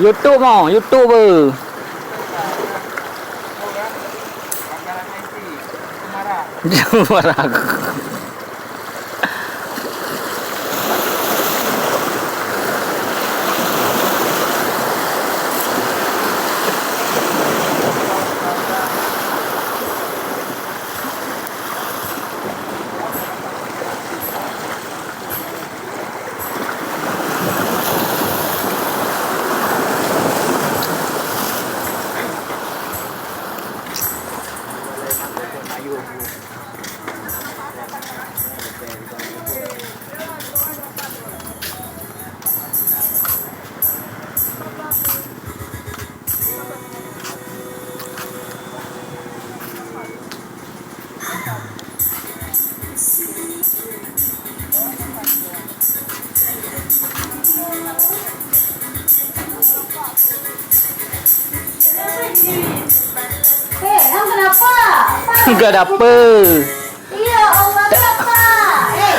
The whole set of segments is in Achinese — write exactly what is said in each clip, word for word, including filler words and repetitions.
YouTube mo, YouTube. Marah. Eh, kenapa? Enggak ada apa. Ya Allah, kenapa? Eh,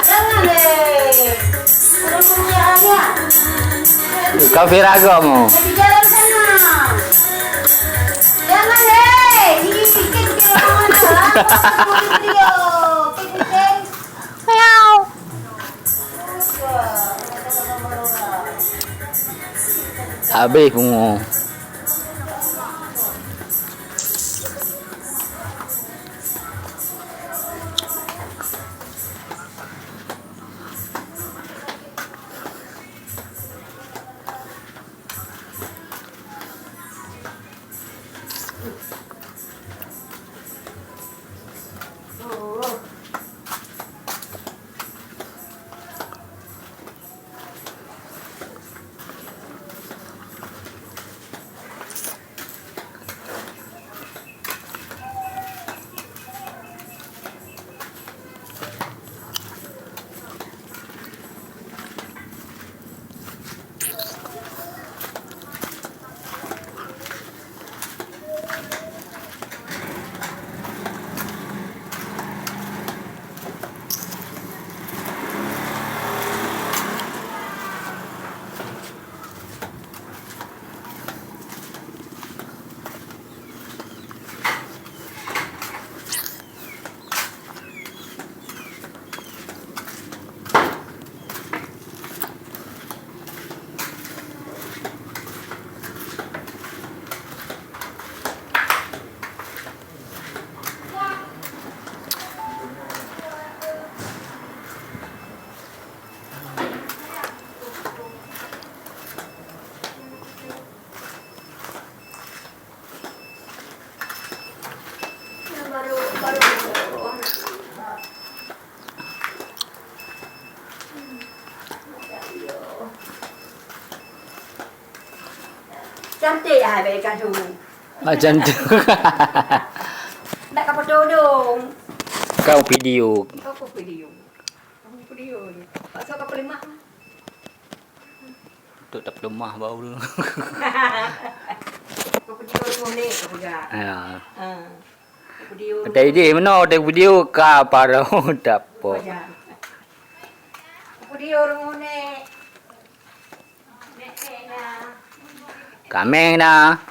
jangan, eh. Ada punya anak. Kau viral agak mu. Tapi jalan sana. Jangan, eh. Ini sikit ke mana? Video. Miau. Habis pungo. Cantik hai bak ikan tu. Ah, cantik. Nak ka foto dong. Kau video. Kau kau video. Kau video. Pasal kau pelimah. Untuk tak pelimah bau tu. Kau video tu ni kau pegang. Ya. Ha. Kau video. Ada ide mana ada video ka parah tak apa. Kau video rumah ni. Kameng na.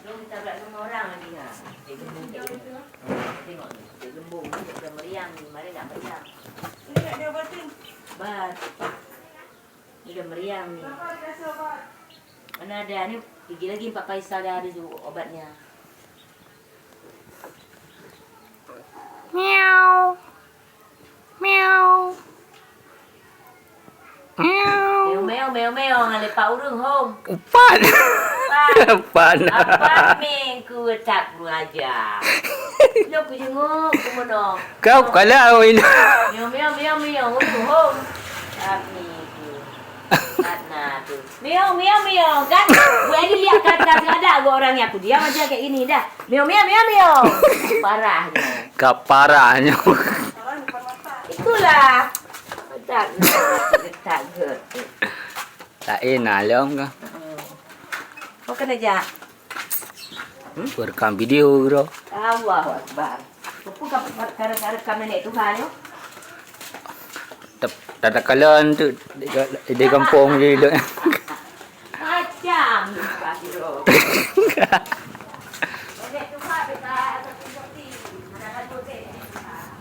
Jom kita bak rumah orang lagi, ha. Cik Gembong, Cik Gembong. Tengok ni, Cik Gembong ni udah meriang ni, mari nak meriang. Ini nak diobatin. Bat. Ni udah meriang ni. Kenapa dikasih obat? Mana ada ni, pergi lagi Pak Faisal dah habis obatnya. Miau. Miau. Miau. Meong, meong, meong, meong, ngalai pat ureueng hom. Pat. Pat. Pat. Apa meng ku tak belajar? Lo ku jenguk, ku meunoe. Kau kalah, oi. Meong, meong, meong, meong, ureueng hom. Tapi tu. Pat na tu. Meong, meong, meong, kan? Gue ni lihat kata sengaja gue orangnya, aku diam aja kayak ini dah. Meong, meong, meong, meong. Parahnya. Ka parahnya. Itulah. Tak, tak, tak. Tak enak lom kah? Hmm. Kau kena jak. Hmm? Rekam video ke? Allahu Akbar. Apa kau rekam nenek Tuhan tu? Tep-, tatakalon tu di, di kampung je duduk. Macam ni, Pak Siro. Nenek Tuhan, beta, satu kopi. Mana satu teh, nenek Tuhan.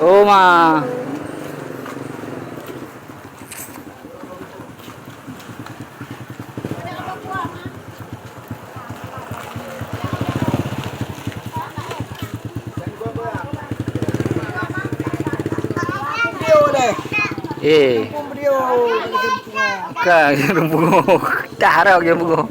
Oh, ma. Eh. Kan, pungo. Dah harap je pungo.